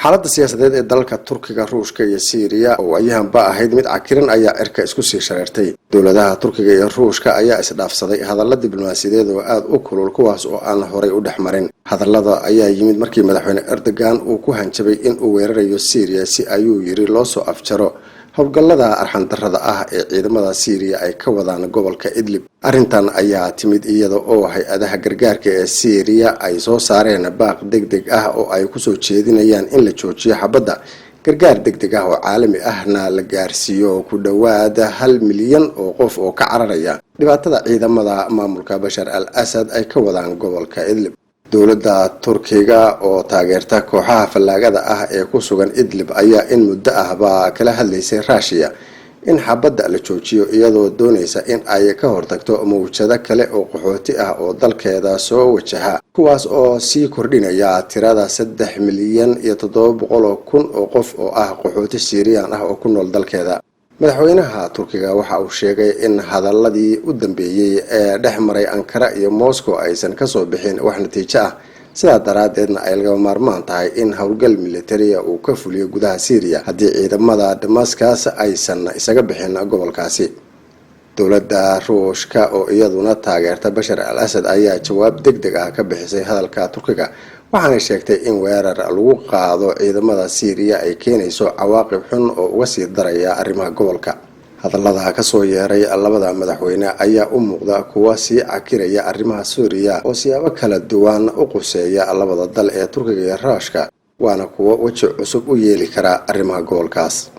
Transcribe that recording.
Xaaladda siyaasadeed ee dalalka Turkiga, Ruushka iyo Siiriya oo waayahanba ahayd mid cakiran ayaa cirka isku sii shareertay. Dowladaha Turkiga iyo Ruushka ayaa isdhaafsaday hadalla diblomaasiyadeed oo aada u kulul, kuwaas oo aan horay u dhex marin. Hadallada ayaa yimid markii Madaxweyne Erdogan uu ku hanjabay in uu weerarayo Siiriya si, ayuu yiri, loo soo afjaro howlgallada arxandarrada ah ee ciidamada Siiriya ay ka wadaan gobolka Idlib. Arrintan ayaa timid iyada oo hay-adaha gargaarka ee Siiriya ay soo saareen baaq deg deg ah oo ay kusoo jeedinayaan in la joojiyo xabadda, gargaar deg deg ah oo caalami ahna la gaarsiiyo ku dhowaad 1 milyan oo qof oo ka cararaya dhibaatada ciidamada maamulka Bashar al Asad ay ka wadaan gobolka Idlib. Dowladda Turkiga oo taageerta kooxaha fallaagada ah ee ku sugan Idlib ayaa in muddo ahba kala hadlaysay Ruushiya in xabadda la joojiyo, iyadoo doonaysa in ay ka hortagto mawjado kale oo qaxooti ah oo dalkeeda soo wajaha, kuwaas oo sii kordhinaya tirada 3,700,000 oo qof oo ah qaxooti Siiriyaan ah oo ku nool dalkeeda. Madaxweynaha Turkiga waxa uu sheegay in hadaladii u dambeeyey ee dhex maray Ankara iyo Moscow aysan kasoo bixin wax natiijo ah, sidaa daraaddeedna ay lagama maarmaan tahay in howlgal militariya uu ka fuliyo gudaha Syriya haddii ciidamada Damascus aysan isaga bixin gobolkaasi. Dowladda Ruushka oo iyaduna taageerta Bashar al Asad ayaa jawaab deg deg ah ka bixisay hadalka Turkiga, waxaanay sheegtay in weerar lagu qaado ciidamada Siiriya ay keenayso cawaaqib xun oo uga sii daraya arrimaha gobolka. Hadallada kasoo yeeray labada madaxweyne ayaa u muuqda kuwa sii cakiraya arrimaha Suuriya oo siyaabo kala duwan u quseeya labada dal ee Turkiga iyo Ruushka, waana kuwo weji cusub u yeeli kara arrimaha gobolkaas.